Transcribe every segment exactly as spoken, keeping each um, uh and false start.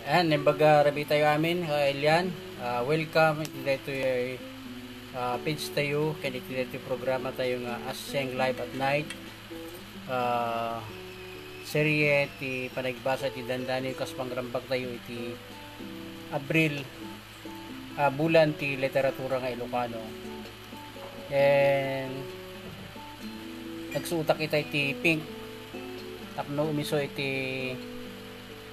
Ayan, naimbag a rabii tayo amin, kailian. Ah, welcome iti daytoy, ah, page tayo, ken iti daytoy programa tayo nga Asceng Live at Night. Ah, serye ti panagbasa ti dandani kas pangrambak tayo iti Abril, ah, bulan ti literatura nga Ilocano. And nagsuotak ita iti pink tapno umiso iti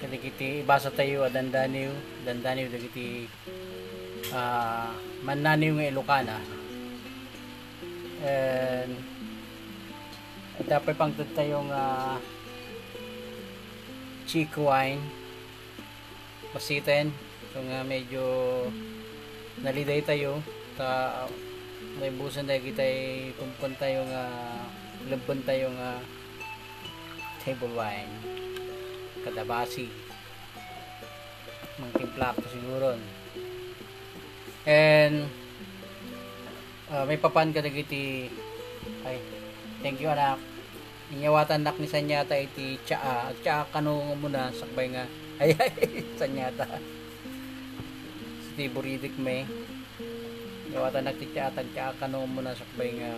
kadagiti ibasa tayo a dandaniw, dandaniw dagiti, ah, mannaniw nga Ilocana. And adda pay pangted tayo nga Chico wine. Basiten, so nga medyo naliday tayo, ta naibusan dagitay pumpuan tayo nga, lebben tayo nga table wine. Kadabasi. Mangtimplak siguro. And, ah, maipapan kadagiti, ay, thank you, anak. Inyawatannak ni Sanyata iti tsaa. Agtsaa kano muna, sakbay nga, ay, ay, Sanyata. Iti buridik mi. Inyawatannak ti tsaa, agtsaa kano muna, sakbay nga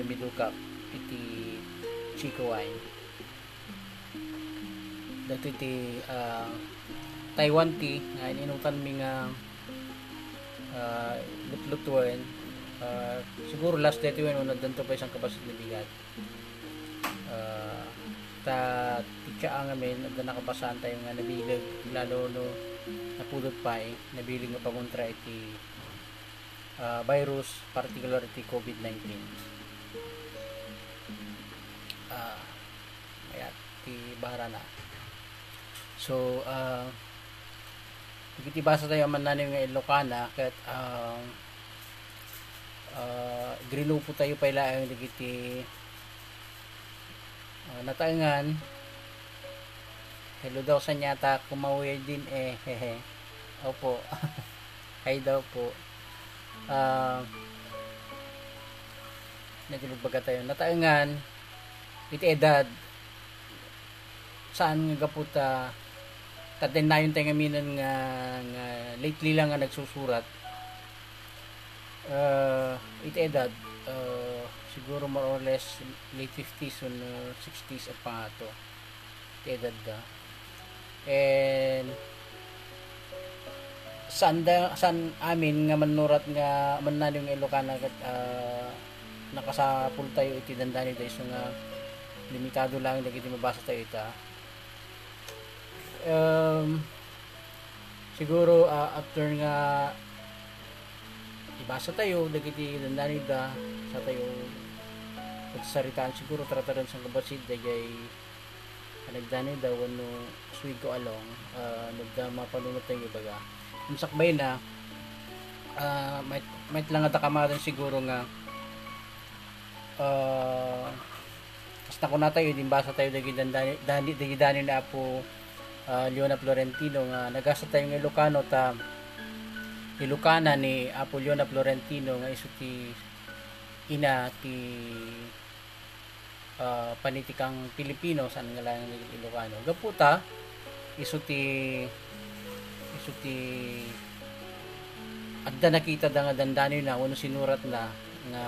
lumidukak iti Chico wine. Dagiti, ah, Taiwan tea nga in-inutan mi nga, ah, lutlutuen. Ah, siguro last daytoy wenno addanto pay sangkabassit nga bigat. Ah, ta ti tsaa ngamin, adda nakabasaan tayo nga nabileg, lalo no napudot pay, nabileg nga pangontra iti, ah, virus, particular iti covid nineteen. Ah, ayan, ti barana. So, ah, dagiti basa tayo a mannaniw nga Ilocana, ket, ah, ah, grinupo tayo pay laeng dagiti, ah, nataengan. Hello daw, Sanyata, kumaway din eh, hehe. Opo. Hi daw po. Ah, nagulog baga tayo. Nataengan, iti edad, saan nga gapu ta, ta dennayon tayo ngamin nga, nga lately lang nga nagsusurat. Ah, iti edad, ah, siguro more or less late fifties or sixties a pangato. Iti edad da. And saan da, saan amin nga mannurat nga mannaniw nga Ilocana ket, ah, nakasapul tayo iti dandani da isu nga limitado lang dagiti mabasa tayo ita. Um, siguro, ah, after nga ibasa tayo dagiti dandani da, sa tayo pagsaritaan siguro tarataran sangkabassit dagay panagdanay da wenno as we go along, ah, no adda mapanunot tayo ibaga. Ang sakbay na, ah, might, might lang adda kamadan siguro nga, ah, basta kuna tayo, dimbasa tayo dagiti dandani, dani, dagiti dani ni Apo, ah, Leona Florentino nga nagasa tayo nga Ilocano ta Ilocana ni Apo Leona Florentino nga isu ti ina ti ah, panitikang Pilipino, saan nga laeng dagiti Ilocano. Gapu ta, isu ti, isu ti adda nakita da nga dandani na wenno sinurat na nga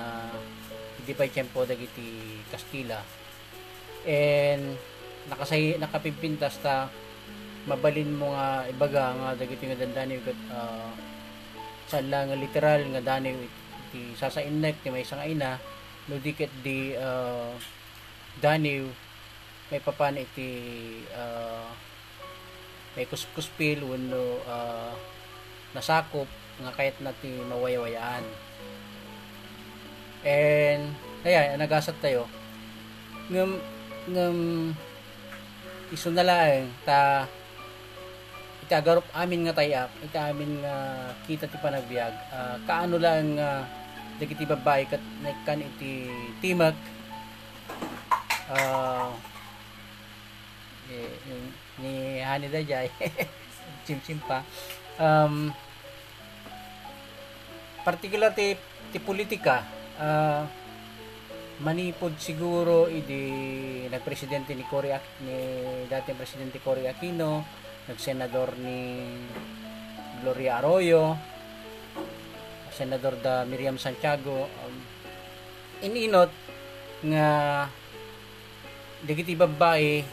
idi pay tiempo dagiti Kastila. And nakasay-, nakapimpintas ta mabalin mo nga ibaga nga dagiti nga dandani ket, ah, saan lang nga literal nga daniw iti sasainnek ti maysa nga ina, no di ket di, ah, daniw maipapan iti, ah, maikuskuspil wenno, ah, nasakop nga kayatna ti mawaywayaan. And, ayan, nagasat tayo. Ngem, ngem, isuna laeng ta iti agarup amin nga tay-ak, iti amin nga kita ti panagbiag, ah, kaano laeng nga dagiti babbai ket naikkan iti timek, ah, eh, ni Honey daydiay, Chimchim pa. Um, particular ti, ti politika, ah, manipud siguro idi nagpresidente ni Cory Aqu-, ni dating presidente Cory Aquino, nagsenador ni Gloria Arroyo, senador da Miriam Santiago, um, ininot nga dagiti babbai,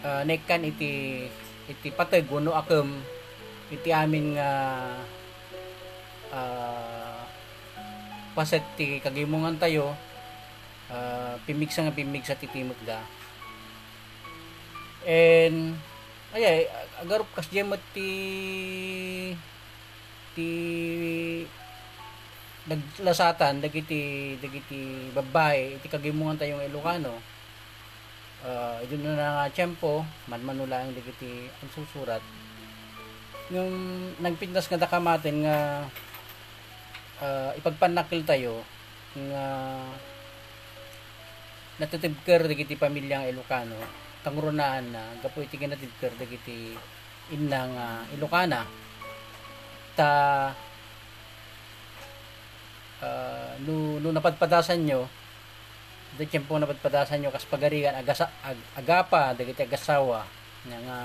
ah, naikkan iti, iti pateg wenno akem iti amin nga, ah, paset ti kagimongantayo, ah, pimmigsa nga pimmigsa ti timekda. And, ayay, agarup kasdiay met ti, ti naglasatan dagiti, dagiti babbai iti kagimongantayo nga Ilocano. Ah, idi unana nga tiempo, manmano laeng dagiti agsursurat. Ngem nagpintas nga dakamaten nga, ah, ipagpannakkeltayo nga natitibker dagiti pamilya nga Ilocano, kangrunaan na gapu iti kinatibker dagiti inna nga Ilocana. Ta, ah, no, no napadpadasanyo, iti tiempo napadpadasanyo kas pagarigan, agasa-, ag-, agapa dagiti agasawa nga, nga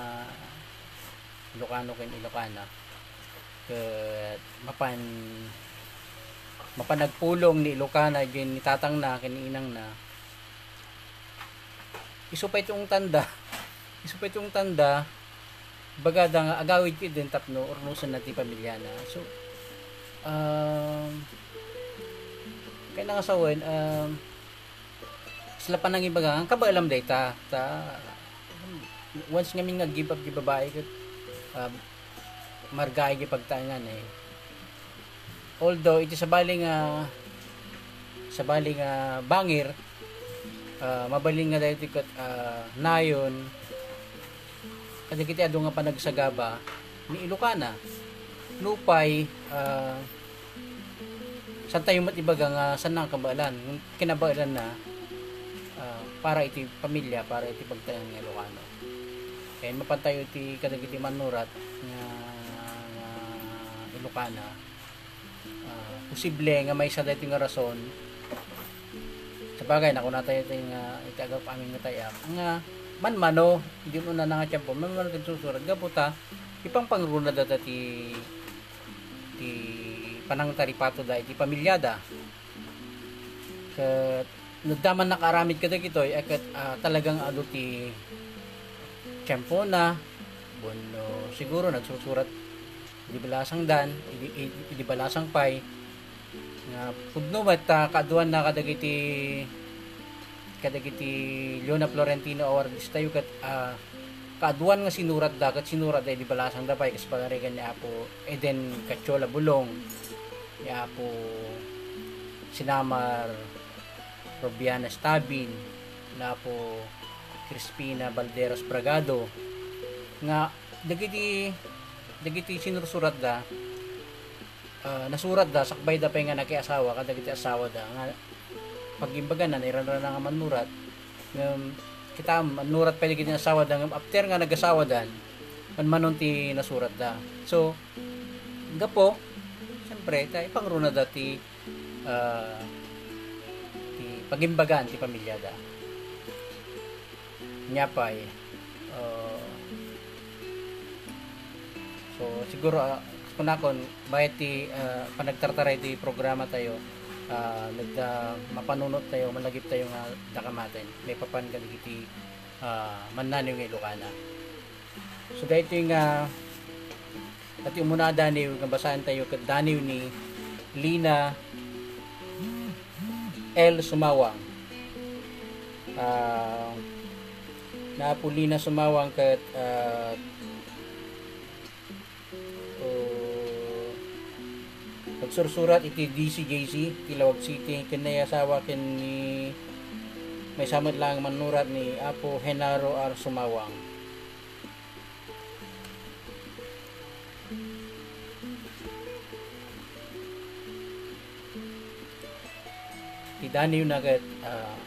Ilocano ken Ilocana. Ket mapan, mapan nagpulong ni Ilocana ken ni tatangna ken ni inangna. Isu pay ti ungtanda. Isu pay ti ungtanda. Bagada nga agawid ketdi tapno urnosenna ti pamilyana. So, um, kayatna nga sawen, um, sila panangibaga, kabaelam dayta. Ta, once ngamin nga give up ti babai, ket, um, margaay ti pagtaengan, eh. Although, iti sabali nga, sabali nga bangir, ah, mabalin nga daytoy ket, ah, nayon, kadagiti adu nga panagsagaba ni Ilocana. Nupay, ah, saantayo met ibaga nga saanna nga kabaelan, kinabaelanna, ah, para iti pamilya, para iti pagtaengan nga Ilocano. Ken mapantayo iti kadagiti mannurat nga, nga Ilocana, ah, posible nga maysa daytoy nga rason. Sabagay, nakunatayo iti nga, iti agarup amin nga tayak, nga manmano, idi unana nga tiempo, manmano ti agsursurat, gapu ta, ipangpangruna data ti, ti panangtaripatoda iti pamilyada. Ket no adda man nakaaramid kadagitoy, a ket, ah, talagang adu ti tiempona, wenno siguro nagsursurat idi balasangdan, idi, idi, idi balasang pay, nga pudno met ta kaaduanna kadagiti, kadagiti Leona Florentino Awardista tayo ket, ah, kaaduan nga sinuratda ket sinuratda idi balasangda pay, kas pagarigan ni Apo Eden Cachola Bulong, ni Apo Sinamar Robiana Stabin, ni Apo Crispina Balderas Bragado, nga dagiti, dagiti sinursuratda, ah, nasuratda sakbayda pay nga nakiasawa kadagiti asawada, nga pagimbaganna, nairanrana nga mannurat. Ngem kita, mannurat pay dagiti asawada, ngem after nga nagasawadan, manmanon ti nasuratda. So, gapu, siyempre, ta ipangrunada ti, ah, ti pagimbagan ti pamilyada. Nia pay, ah, so, siguro, ah, kunakon, bayat ti, ah, panagtartaray ti programa tayo, ah, nagda-, mapanunot tayo, malagip tayo nga dakamaten. Maipapan kadagiti, ah, mannaniw nga Ilocana. So, daytoy nga, iti umuna a daniw nga basaen tayo ket daniw ni Lina L Sumawang. Ah, ni Apo Lina Sumawang ket, ah, oh, nagsursurat iti D C J C, ti Laoag City, ken ni asawa ken ni, maysa met laeng mannurat, ni Apo Genaro R Sumawang. Ti daniwna ket, ah,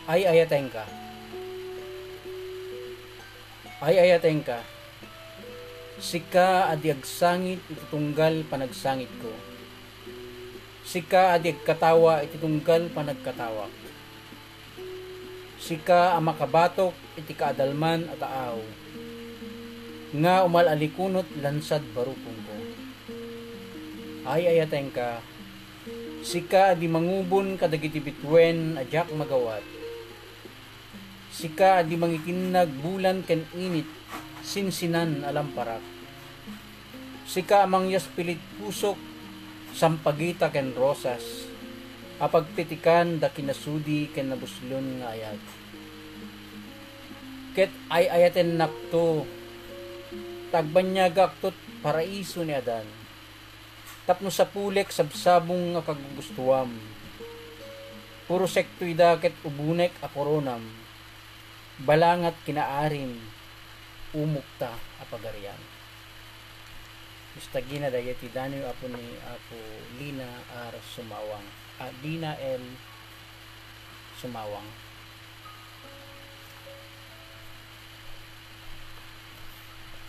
ay-ayatenka. Ay-ayatenka. Sika a di agsangit iti tunggal panagsangitko. Sika a di agkatawa iti tunggal panagkatawak. Sika a makabatok iti kaadalman a taaw. nga umal-alikunot lansad barukongko. Ay-ayatenka, sika a di mangubon kadagiti bituen a diak magawat. Sika a di mangitinnag bulan ken init, sinsinan a lamparak. Sika a mangyaspilit pusok, sampagita ken rosas, a pagpitikan da kinasudi ken nabuslon nga ayat. Ket ay-ayatennakto, ta agbanniagakto ti paraiso ni Adan. Tapno sapulek sabsabong a kagugustuam. Purosekto ida ket ubonek a koronam. Balangat kinaarim, umokta a pagarian. Bistagina dayta ti daniw apo ni Apo Lina R. Sumawang. Ah, Lina L. Sumawang.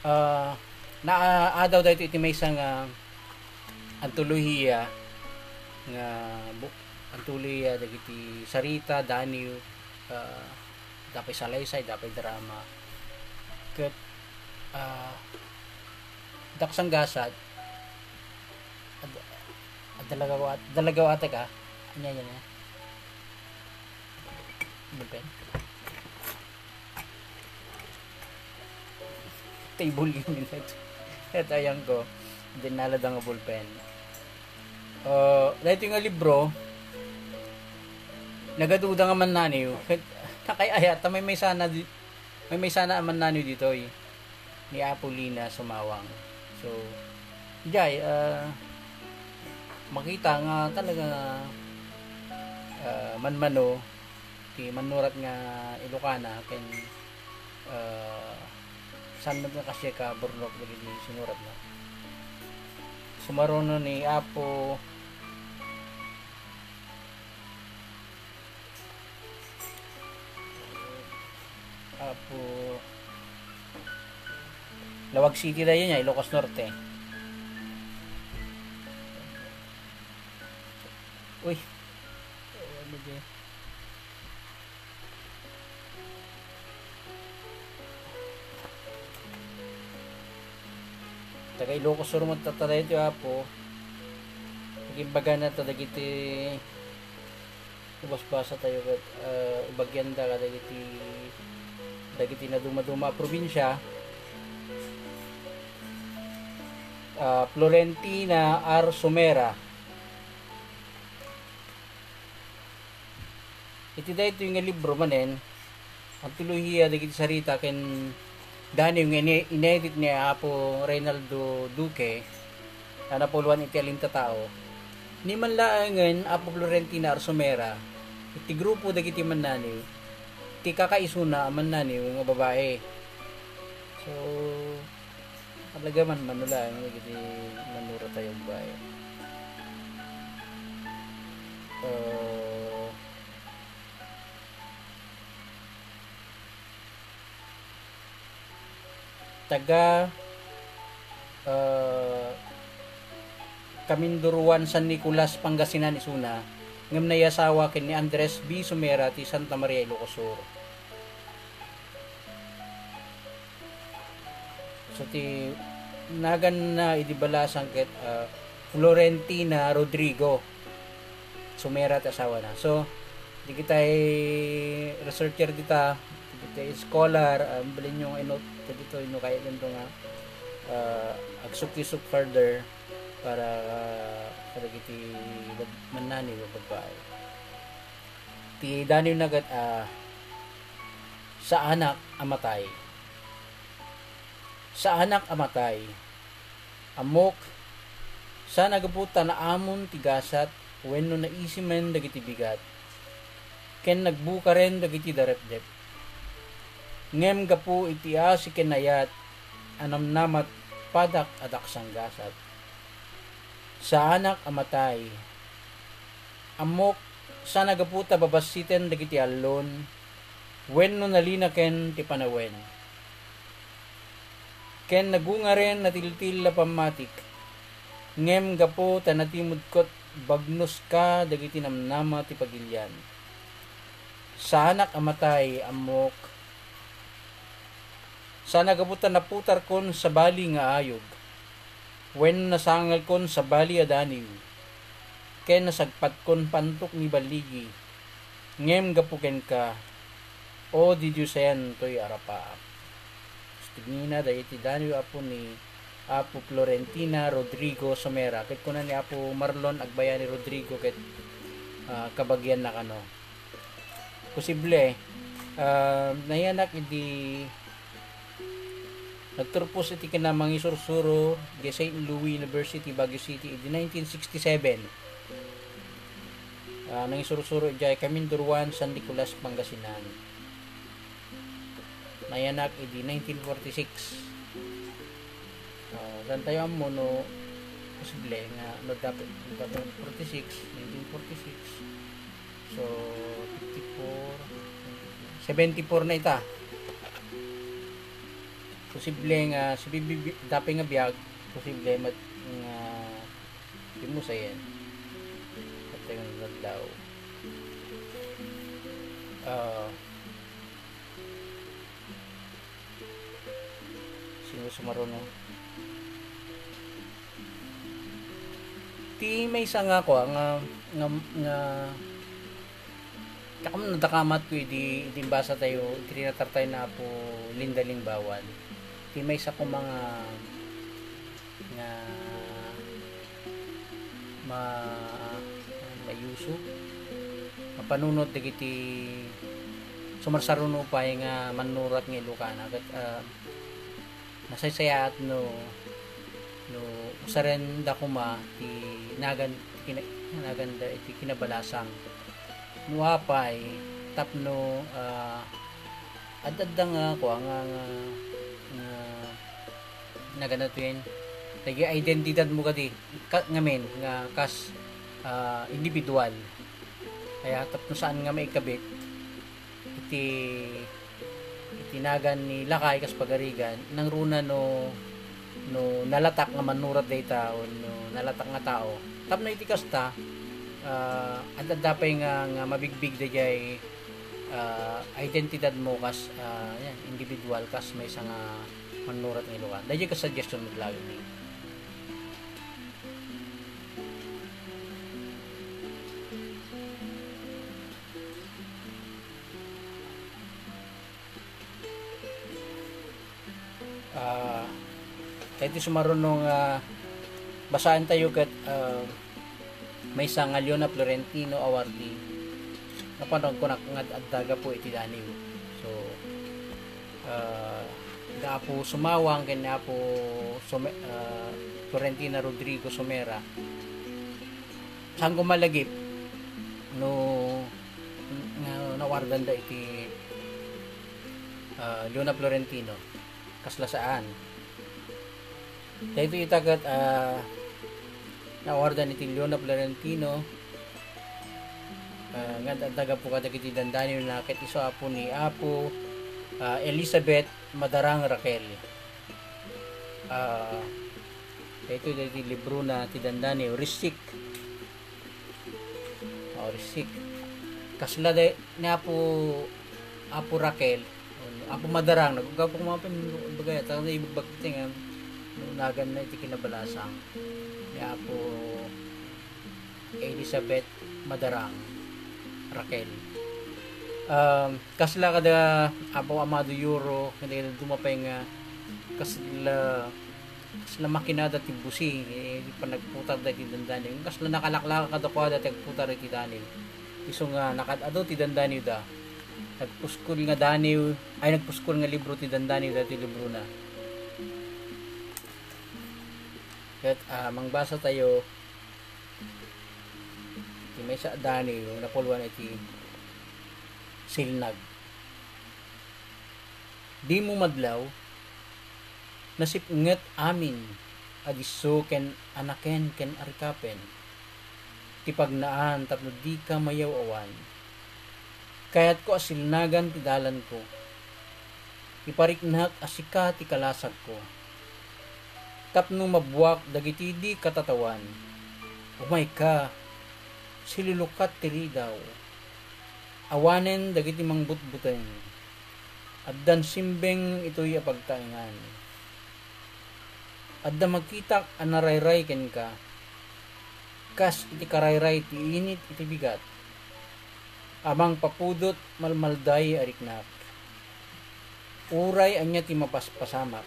Ah, naadaw daytoy iti maysa nga antolohiya nga bu-, antolohiya dagiti sarita, daniw, ah, adda pay salaysay, adda pay drama. Ket, ah, Daksanggasat, ad-, ad-, dalagaw at-, dalagaw ata ka. Anya yan eh. Ballpen. Table yun, ito. Ito, ayan ko. Dinala da nga ballpen. Uh, dahil nga libro, nagaduda nga mannaniw. Nakay-ayat, ta may may sana di-, may may sana a mannaniw ditoy. Ni Apo Lina Sumawang. So, jay, ah, makita nga talaga, ah, manmano ti mannurat nga Ilocana ken, ah, saan met nga kasdiay ka burnok dagiti sinuratna. Sumaruno ni Apo Apo, Laoag City dayon, Ilocos Norte. Uy. Ano di? Taga Ilocos Sur met tatta daytoy, Apo. Nagimbaga na ta dagiti Basbasa tayo ket, ah, ibagyanda kadagiti, dagiti nadumaduma a probinsia. Ah, Florentina R. Sumera. Iti daytoy nga libro manen, antolohiya dagiti sarita ken daniw nga ini-, inedit ni Apo Reynaldo Duque a napuloan iti Alintatao. Ni man laengen Apo Florentina Arsomera, iti grupo dagiti mannaniw, ti kakaisuna a mannaniw nga babae. So, talaga man, manulaen dagiti manura tayo babae. Uh, taga, ah, Caminduruan, San Nicolas, Pangasinan isuna, ngem nayasawa ken ni Andres B. Sumera ti Santa Maria, Ilocos Sur. So, ti naganna idi balasan ket, ah, Florentina Rodrigo Sumera ti asawana. So, dagiti researcher dita, dagiti scholar, ah, mabalinyo nga inut, dagito, ino kaya ganito nga, ah, agsukisuk further para, ah, kadagiti bab-, mannani nga babae. Ti daniw na ket, ah, saanak a matay. Saanak a matay. Ammok, saan a gapu ta naamon ti gasat wenno naisimen dagiti bigat, ken nagbukaren dagiti darepdep. Ngem gapu iti asi ken ayat a namnamat, padak a daksanggasat. Saanak a matay. Ammok, saan a gapu ta babassiten dagiti allon, wenno nalinaken ti panawen. Ken nagungaren natiltil a pammatik, ngem gapu ta natimudkot bagnoska dagiti namnama ti pagilian. Saanak a matay, ammok. Sana gapu ta naputarkon sabali nga ayog, wenno nasangalkon sabali a daniw, ken nasagpatkon pantok ni balligi, ngem gapu kenka, O didiosen toy arapaak. Istigni na dayiti daniw apo ni Apo Florentina Rodrigo Somera. Ket kuna ni Apo Marlon Agbayani Rodrigo ket, ah, kabagianna kano. Posible, ah, nayanak idi nagturpos iti kinamangisursuro di Saint Louis University, Baguio City, idi nineteen sixty-seven. Ah, nangisursuro idiay Camindaroan, San Nicolas, Pangasinan. Nayanak idi nineteen forty-six. Ah, saan tayo ammo no posible nga no dapat, dapat forty-six, nineteen forty-six. So, fifty-four, seventy-four na ita. Posible nga, si bibi-, dapat nga biag, posible mat-, nga, di mo sayan. At yung naglaw. Ah, Sino sumaruno? Ti maysa nga kua nga, nga, nga, takam nadakamat ko idi, idi imbasa tayo, iti rinatar tayo na Apo Linda Lingbawan. Ti maysa ko mga nga ma-, mayuso, mapanunot dagiti sumarsaruno pay nga mannurat nga Ilokana. Ket, ah, nasaysayaat no, no usarenda koma ti nagan-, ti kina-, naganda iti kinabalasang. No apay, tapno, ah, ad-adda nga, kua, nga, nga, nga, nagana to yan. Lagi identidad mo kadi, ka-, ngamin, nga kas, ah, individual. Kaya tapno saan nga maikabit, iti, iti nagan ni lakay kas pagarigan, nangruna no, no nalatak nga mannurat dayta, o no nalatak nga tao. Tapno iti kasta, ah, ad-adda pay nga, nga mabigbig dayjay, ah, identidad mo kas, ah, yan, individual, kas maysa nga mannurat nga Ilocano. Dayjay kas suggestion met laeng ni. Ah, daytoy sumaruno nga basaen tayo ket, ah, maysa nga Leona Florentino Awardee. Napanuag ko na nga adda gapu iti daniw. So, ah, da Apo Sumawang ken Apo Some-, ah, Florentina Rodrigo Somera. Saan ko malagip no, nga nawardan da iti, ah, Leona Florentino. Kasla saan. Daytoy ita ket, ah, nawardan iti Leona Florentino, ah, nga adda gapu kadagiti dandaniwna ket isu apo ni Apo, ah, Elizabeth Madarang Raquel. Ah, daytoy dagiti librona ti dandaniw, Risik. O, Risik. Kasla day, ni Apo, Apo Raquel, Apo Madarang, nagugapok mga pin-, bagay, ta na ibagbag ti nga, nagan na iti kinabalasang ni Apo Elizabeth Madarang, Raquel. Um, kasla kada Apo Amado Yoro, kada dumapay nga, kasla Kasla makinada ti busi, eh, panagputar da iti dandaniw. Kasla nakalaklaka kadakuada ti agputar iti daniw. Isu nga nakaad-adu ti dandaniwda. Nagpuskol nga daniw, ay, nagpuskol nga libro ti dandaniwda ti librona. Ket, ah, mangbasa tayo ti maysa a daniw, napuluan iti silnag. Dimo madlaw, nasipnget amin a disso ken anaken ken arikapen ti pagnaan tapno dika mayaw-awan. Kayatko a silnagan ti dalanko. Ipariknak a sika ti kalasagko. Tapno mabuak dagiti di katatawan. Umayka, silulukat ti ridaw. Awanen dagiti mangbutbuteng. Addan simbeng itoy a pagtaengan. Adda makitak a narayray kenka, kas iti karayray ti init iti bigat. Amang papudot malmalday a riknak. Uray ania ti mapaspasamak.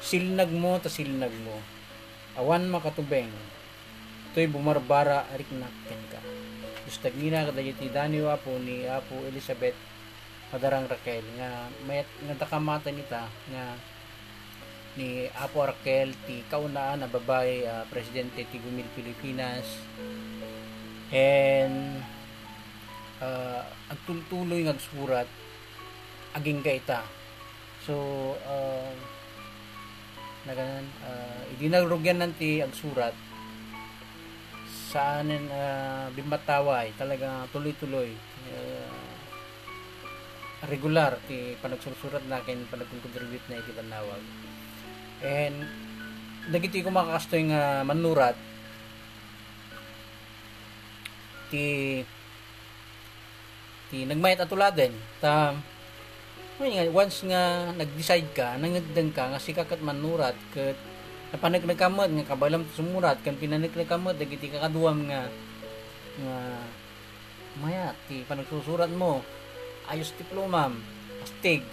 Silnagmo ta silnagmo. Awan makatubeng. Toy bumarbara a riknak kenka. Dios tagina kadagiti daniw, Apo, ni Apo Elizabeth Madarang Raquel nga mayat nga dakamatay ita nga ni Apo Raquel ti kaunaan a babai a presidente ti Gumil Pilipinas. And, ah, agtultuloy nga agsurat agingga ita. So, ah, naganan, ah, idi narugiannan ti agsurat, saanen, ah, bimmattaway, talaga tuloy-tuloy, ah, regular ti panagsursuratna ken panagkontributna iti bannawag. And dagiti koma kastoy nga mannurat, ti, ti nagmayat a tuladen. Ta, ngayon nga, once nga nag-decide ka, nangngegdeng ka nga sika ket mannurat, ket napaneknek ka met nga kabaelam ti sumurat, ken pinaneknek ka met dagiti kakaduam nga, nga mayat ti panagsusuratmo, ayos diplomam, astig.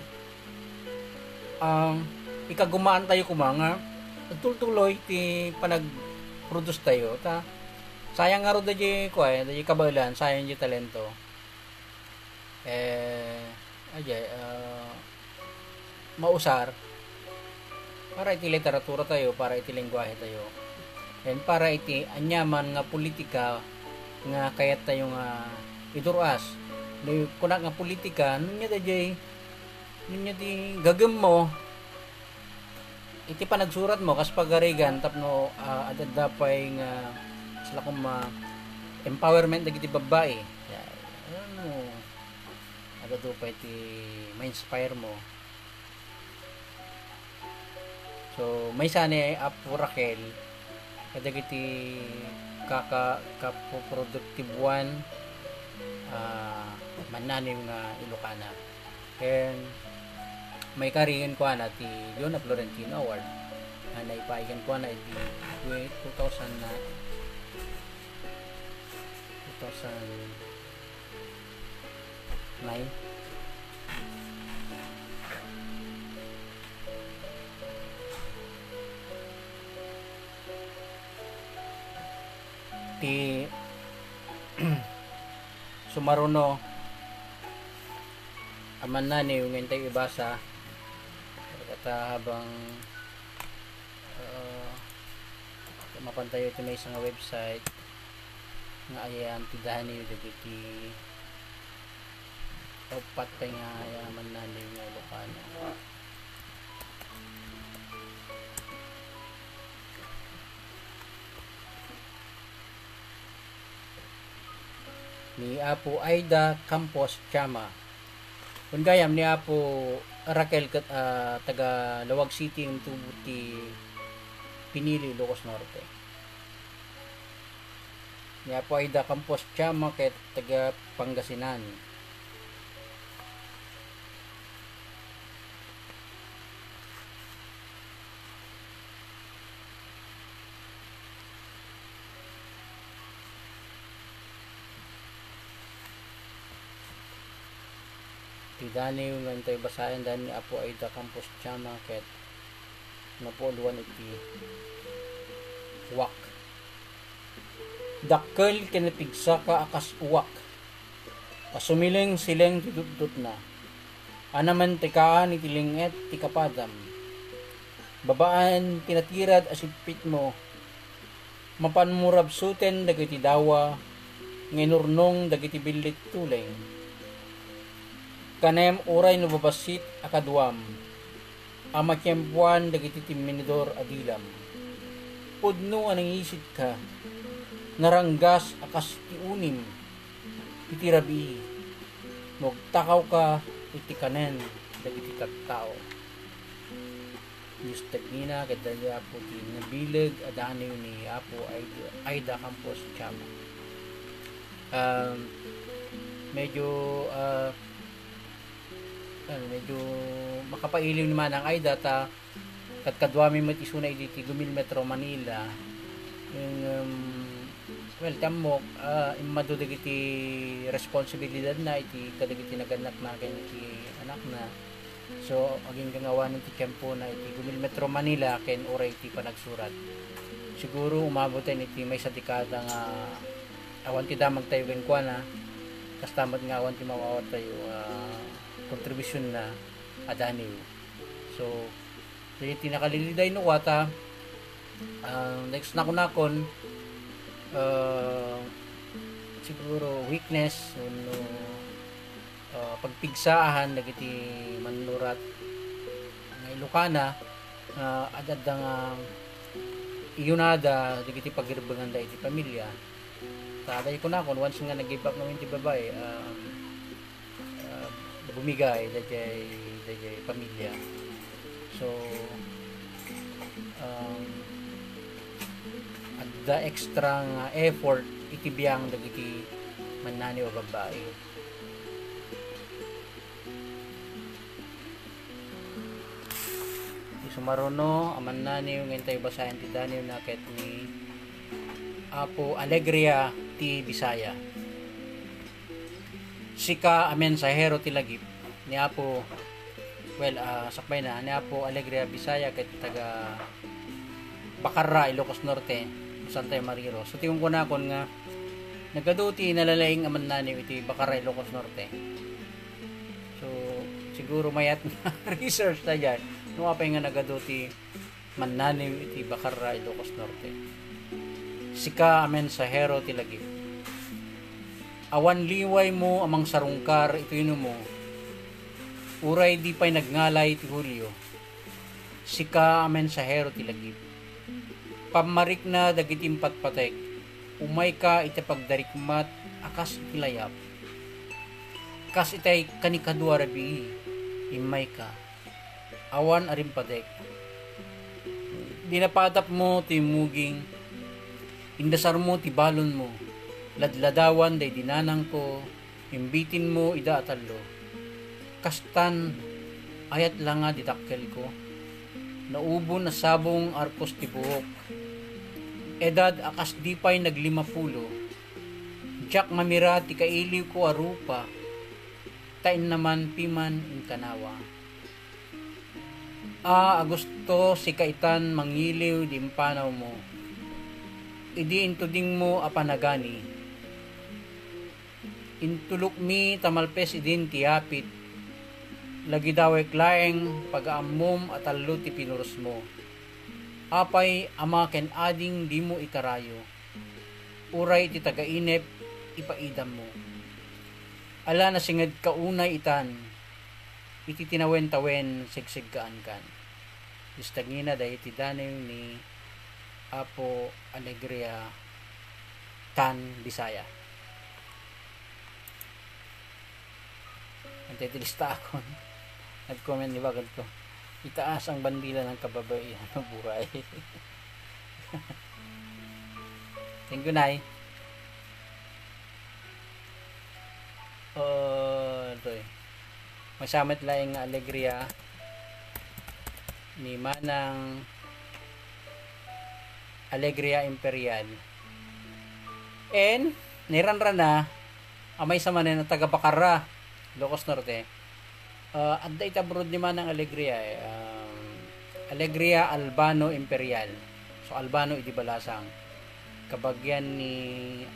Um, ikagumaantayo koma nga agtultuloy ti panag-produce tayo, ta sayang ngarud daydi kua, daydi kabaelan, sayang daydi talento. Eh, ajay, ah, mausar para iti literatura tayo, para iti lengguahe tayo, and para iti aniaman nga politika nga kayat tayo nga idur-as. No kunak nga politika, no nia daydi, no nia ti gagem mo iti panagsurat mo, kas pagarigan tapno, ah, ad-adda pay nga, sila koma, empowerment dagiti babbai. Ya, ano, Agadu pay ti ma-inspire mo. So, maysa ni Apo Raquel kadagiti kaka-, kapoproduktibwan, ah, mannaniw nga Ilokana. Ken maikari kenkuana ti Leona Florentino Award nga naipaay kenkuana iti twe-, two thousand na, two thousand nine. Ti sumaruno a mannaniw nga intay ibasa, ket habang, ah, mapantayo iti maysa nga website, nga ayan ti daniw dagiti uppat pay nga aya mannaniw nga Ilokano. Ni Apo Aida Campos Chama. Kun gayam ni Apo Raquel ket, ah, taga Laoag City, intubo ti pinili, Ilocos Norte. Ni Apo Aida Campos Chama ket taga Pangasinan. Ti daniw nga intay basaen, daniw ni Apo Aida Campos Chama ket napuuluan iti uwak. Dakkel ken napigsaka a kas uwak. Kasumileng-sileng ti dutdotna. Anamen ti kaan iti linged ti kapadam. Babaen ti natirad a sippitmo, mapanmo rabsuten dagiti dawa nga inurnong dagiti billit tuleng. Kanem uray no babassit a kaduam a matiempoan dagiti timminidor a dilam. Pudno a nangisidka, naranggas a kas ti unim iti rabii, no agtakawka iti kanen dagiti tattao. Dios tagina ket daydi Apo ti nabileg a daniw ni Apo Aida, Aida Campos Chama. Um, medyo, ah, Ano, medyo makapailiw ni Manang Aida ta kadkaduami met isuna idi ti gumilmetro Manila. Yung, um, well, ti ammok, ah, immadu dagiti responsibilidadna iti kadagiti nagannakna ken iti anakna. So, aginggangawanen ti tiempona iti gumilmetro Manila ken uray ti panagsurat. Siguro umaboten iti maysa dekada nga awan ti damagtayo kenkuana, kasta met nga awan ti maawatayo a kontribusionna a daniw. So, dagiti nakaliliday no kuata, ah, next na kunakon, ah, siguro weakness wenno, ah, pagpigsaan dagiti mannurat nga Ilokana nga ad-adda nga iyunada dagiti pagirbenganda iti pamilya. Ta, dagiti kunakon, once nga nag-give up ngamin ti babae, ah, ah, bumigay dayjay, dayjay pamilya. So, um, adda extra nga effort iti biang dagiti mannaniw a babbai. Ti sumaruno a mannaniw nga intay basaen ti daniwna ket ni Apo Alegria ti Bisaya. Sika a mensahero ti lagip ni Apo, well, ah, sakbayna, ni Apo Alegria Bisaya ket taga Bacarra, Ilocos Norte, Santa Maria. So, ti kunkunakon nga nagadu ti nalalaing a mannaniw iti Bacarra, Ilocos Norte. So, siguro mayat nga research ta diay. No apay nga nagadu ti mannaniw iti Bacarra, Ilocos Norte. Sika a mensahero ti lagip. Awan liwaymo a mangsarungkar iti inumo, uray di pay nagngalay ti Julio. Sika a mensahero ti lagip. Pammarikna dagiti impatpatek, umayka iti pagdarikmat a kas iti layap. Kas itay kanikadua rabii, immayka. Awan a rimpatek. Dinapadapmo ti immuging, indasarmo ti balonmo, ladladawan daydi nanangko, imbitinmo ida a tallo. Kastan, ayat la nga di dakkelko. Naubon a sabong arkos ti buok. Edad a kas di pay naglimapulo. Diak mamira ti kailiwko a rupa, ta innaman piman inkanawa. A Agosto, sika itan mangiliw di impanawmo. Idi intudingmo a panagani, intulokmi ta malpes idin ti apit. Lagidawek laeng pagaammom a tallo ti pinurosmo. Apay, ama ken ading dimo ikarayo, uray ti tagainep ipaidammo. Ala nasingedka unay itan, iti tinawen-tawen segseggaankan. Distangina daydi daniw ni Apo Alegria Tan Bisaya. Antay ti listaakon. Nag-comment ni bagad ko. Itaas ang bandila ng kababaihan ng buhay. Thank you, Nay. Oh, ito eh. Masamat laeng nga Alegria ni Manang Alegria Imperial. And, niranrana, amay sa manen at taga Bacarra, Ilocos Norte. Ah, adda iti abroad ni Manang Alegria eh. Um, Alegria Albano Imperial. So, Albano idi Balasang. Kabagian ni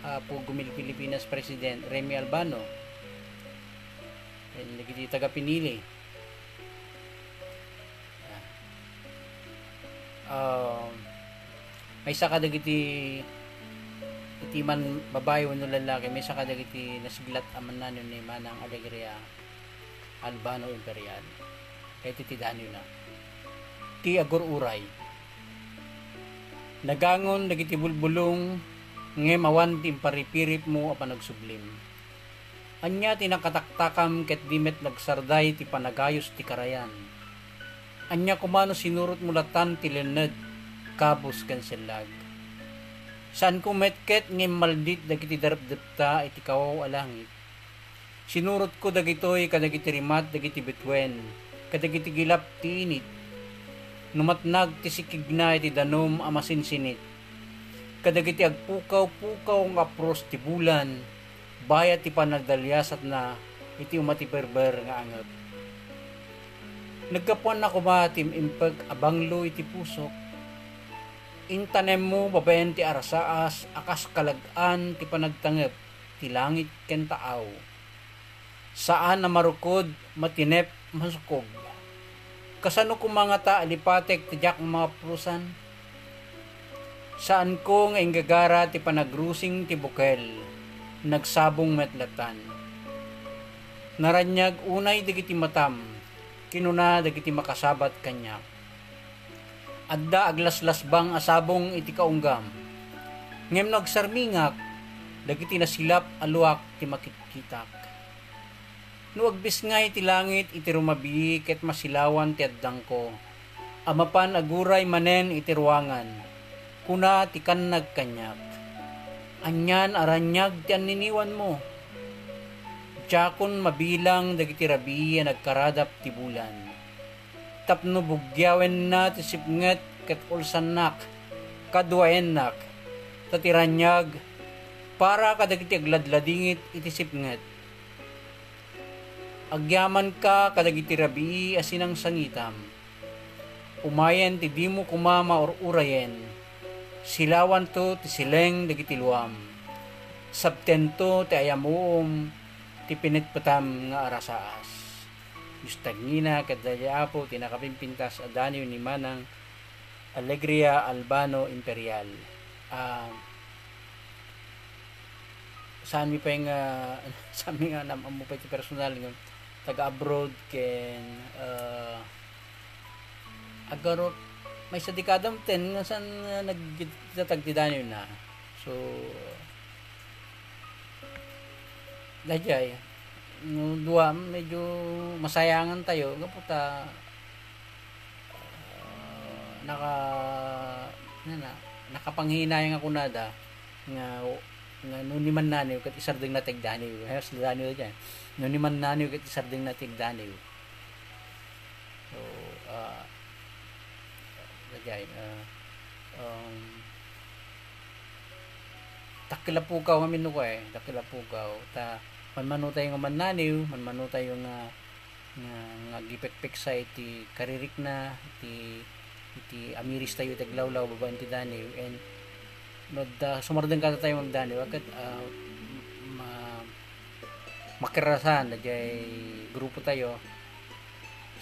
Apo Gumil Pilipinas President Remy Albano. And dagiti taga Pinili. Um, maysa kadagiti iti man babae wenno lalaki, maysa kadagiti nasiglat a mannaniw ni Manang Alegria Albano Imperial. Daytoy ti daniwna. Ti agur-uray. Nagangon dagiti bulbulong, ngem awan ti imparipiripmo a panagsublim. Ania ti nakataktakam ket di met nagsarday ti panagayos ti karayan? Ania koma no sinurotmo latan ti lenned, kabus ken sellag? Saanko met ket nga immaldit dagiti darepdepta iti kawaw a langit. Sinurotko dagitoy kadagiti rimat dagiti bituen, kadagiti gilap ti init, no matnag ti sikigna iti danum a masinsinit, kadagiti agpukaw-pukaw nga apros ti bulan, bayat ti panagdaliasatna iti umatiberber nga angep. Naggapuanna koma ti im-impek a banglo iti pusok. Intanemmo babaen ti arasaas a kas kalag-an ti panagtangep ti langit ken taaw. Saan a marukod, matinep, masukog. Kasano koma ngata a lipatek ti diak maaprusan? Saanko nga inggagara ti panagrusing ti bukel, nagsabong met latan. Naraniag unay dagiti matam, kinuna dagiti makasabat kaniak. Adda aglaslasbang a sabong iti kaunggam. Ngem no agsarmingak, dagiti nasilap a luak ti makitkitak. No agbisngay ti langit iti rumabii ket masilawan ti addangko, a mapan aguray manen iti ruangan, kuna ti kannag kaniak. Anian a raniag ti anniniwanmo? Diakon mabilang dagiti rabii a nagkaradap ti bulan. Tapno bugiawenna ti sipnget ket ulsannak, kaduaennak, ta ti raniag para kadagiti agladladingit iti sipnget. Agyamanka kadagiti rabii a sinangsangitam. Umayen ti dimo koma maur-urayen. Silawanto ti sileng dagiti luam. Sabtento ti ayamuom ti pinetpetam nga arasaas. Dios tagingina ket daydiay Apo ti nakapimpintas a daniw ni Manang Alegria Albano Imperial. Ah, saan mi pay nga, saan mi nga nam-, ammo pay ti personal nga taga-abroad ken, ah, agarot, maysa dekada met nga saan nga nagtatag ti daniwna. So, daydiay, no, dua, medyo masayangan tayo, gapu ta, ah, naka-, ano na, nakapanghinayang ako nada nga, nga no ni mannaniw ket isardengna ti agdaniw. Ay, sila daniw dyan. No ni mannaniw ket isardengna ti agdaniw. So, ah, daydiay, ah, um, dakkel a pukaw ngamin no ko eh, dakkel a pukaw. Ta, manmano tayo nga mannaniw, manmano tayo nga, nga, nga agipekpeksa iti karirikna, iti, iti amiris tayo iti aglawlaw babaen ti daniw, and no adda, sumardeng kada tayo nga agdaniw, ket, ah, ma-, makerasan daydiay grupo tayo.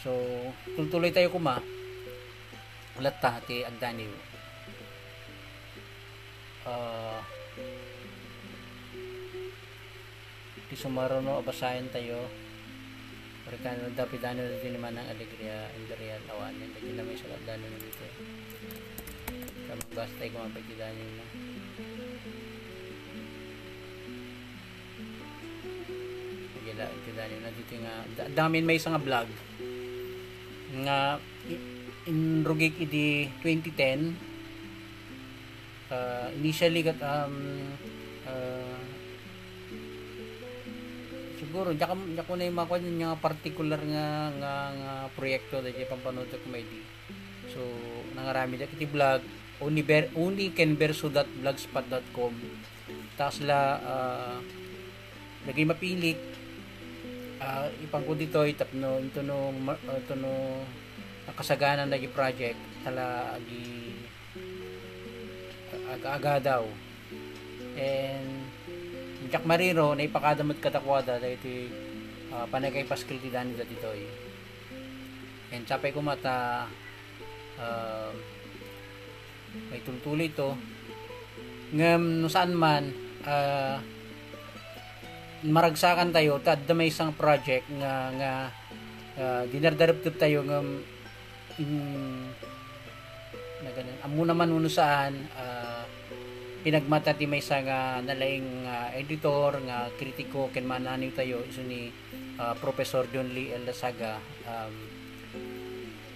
So, tultuloy tayo koma. Latta ti agdaniw. Ah, ti sumaruno a basaen tayo. Parikan, dapi daniw daytoy ni Manang Alegria Imperial, awanen, dagiti maysa nga daniw daytoy. Sa magbasa tayo, kumapay ti daniw na. Sige la, ti daniw na dito nga, da-, dami maysa nga vlog nga i-, inrugik idi twenty ten. Ah, initially ket, um, ah, siguro, diak, diak ko na yung makuha yung mga particular nga, nga, nga proyekto daydiay pampanunotko maidi. So, nangaramid ak iti blog, univer-, unikenverso dot blogspot dot com. Taas la, ah, dagiti mapilik, ah, ipanko ditoy tapno, intono ma-, ah, intono nakasaganan dagiti project, tala agi-, aga-agadaw. And diak mariro, naipakada met kadakuada dagiti, ah, panagkaipaskil ti daniw ditoy. And sapay koma ta, ah, maitultuloy to. Ngem no saan man, ah, maragsakan tayo, ta adda maysa nga project nga, nga, ah, dinardarepdep tayo ngem, mm, naganan, ammo naman wenno saan, ah, pinagmata ti maysa nga nalaing nga editor, nga kritiko ken mannaniw tayo, isu ni, ah, Professor John Lee L. Lasaga. Um,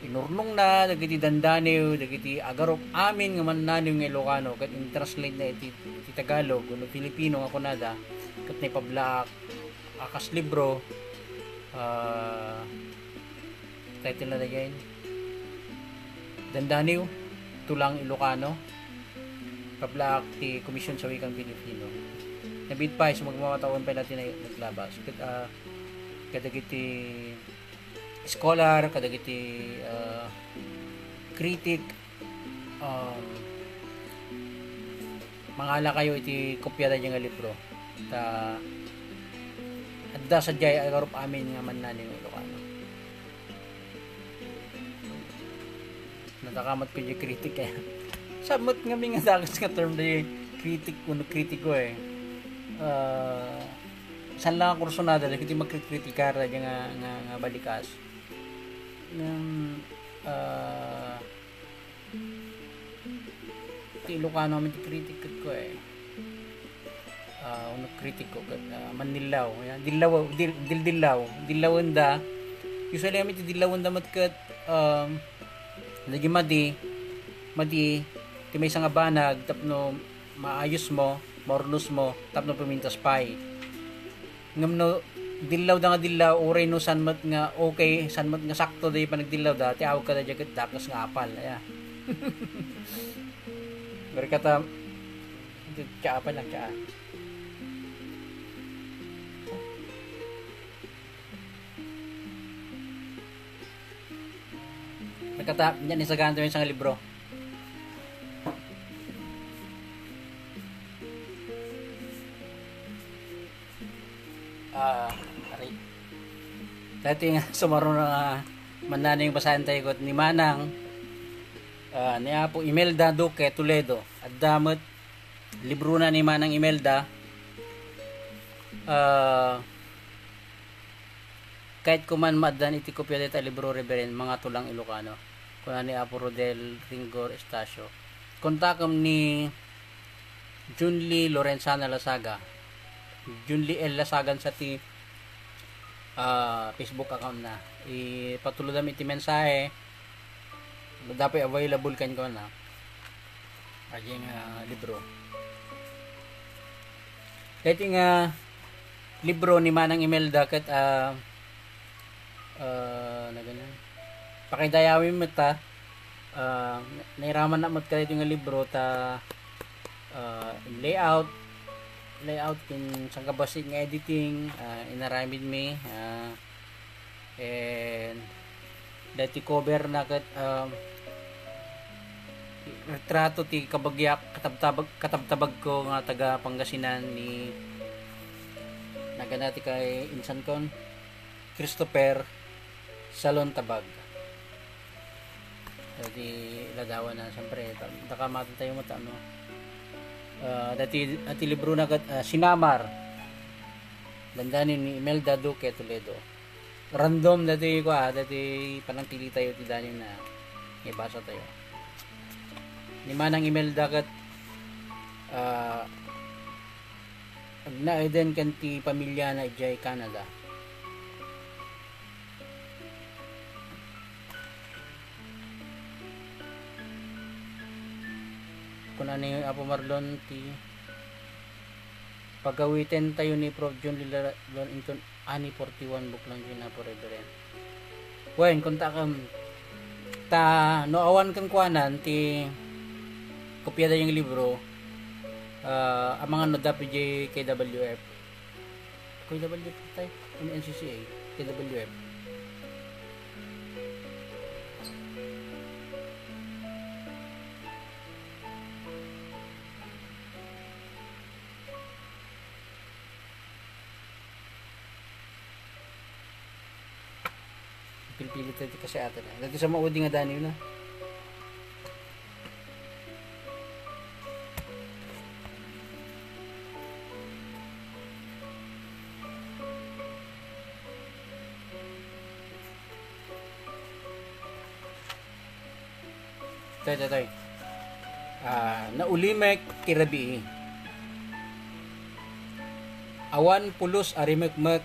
inurnongna dagiti dandaniw dagiti agarup amin nga mannaniw nga Ilocano, ket in-translate na iti, iti Tagalog wenno Filipino nga kunada, ket naipablaak A kas libro, ah, title na daydiay, Dandaniw, Tulang Ilocano, kablaak ti Komisyon sa Wikang Pilipino. Nabiit pay, sumagmamatawen pay latta ti na-, naglabas. Ket, ah, kadagiti scholar, kadagiti, ah, critic, um, mangalakayo iti kopia daydiay nga libro. Ta adda sadiay agarup amin nga mannaniw nga Ilocano. Nadakamat ko di critic, eh. Sa met nga mi nga dagas nga term di critic, uno kritiko, eh. Ah, saan lang ang kursunada, dagiti magkritikar, daydiay nga, nga, nga balikas. Ngem, ah, ti Ilocano amin ti critic ket ko, eh. Ah, uno critic ko ket, ah, mannillaw, ya, dillaw, dil-, dildillaw, dillawenda. Usually, amin ti dillawenda met ket, um, lagi madi, madi, ti maysa nga banag tapno maayos mo, maurnos mo, tapno pumintas pay. Ngem no dillawda nga dillaw, uray no saan met nga okay, saan met nga sakto daydiay panagdillawda, ti awag kada daydiay ket dakes nga apal, aya. Barkata, tsaa pa lang, tsaa. Barkata, nia ni sagan tayo sa libro. Ah, ari. Daytoy nga sumaruno nga mannaniw basaentayo ket ni Manang, ah, ni Apo Imelda Duque Toledo. Adda met librona ni Manang Imelda. Ah, kayatko man maaddan iti kopia dayta libro, Reverend, Mga Tulang Ilocano, kuna ni Apo Rodel Ringor Estacio. Kontakem ni Junli Lorenzana Lasaga. Junli L Lasagan sa ti, ah, Facebook account na. Ipatulodam iti mensahe. Dapat available kan ko na. Ayan nga libro. Daytoy nga libro ni Manang Imelda ket, ah, ah, nagana. Pakidayawin met ta. Ah, nairaman na met kadaytoy nga libro ta, ah, in layout, layout ken sangkabassit nga editing, ah, inaramid mi, ah, and daytoy cover na ket, um, retrato ti kabagiak, katabtabag, katabtabag ko nga taga Pangasinan ni nagana ti kay insan kon Christopher Salon Tabag. So, di ladawan na, siyempre, ta-, dakamat tayo mo ta, no? Ah, dati, dati libro na kat, ah, Sinamar. Dandani ni Imelda Duque Toledo. Random dati ko, ah, dati panangpili tayo ti Daniel na ibasa tayo. Ni Manang Imelda kat, ah, agnaeden ken ti pamiliana idiay Canada. Kuna ni Apo Marlon ti pagawiten tayo ni Prof John Lila-, Lon Inton ani forty-one buklang June na forever yan. Wen, kontakem, ta no awan kenkuanan ti kopia dayang libro, ah, amangan no adda pay K W F. K W F tayo, ano, N C C A, K W F. Pilpili tayo ti kasi ata na. Dati sa maudi nga Daniel na. Tay, tay, tay. Ah, naulimek ti rabii. Awan pulos a rimekmek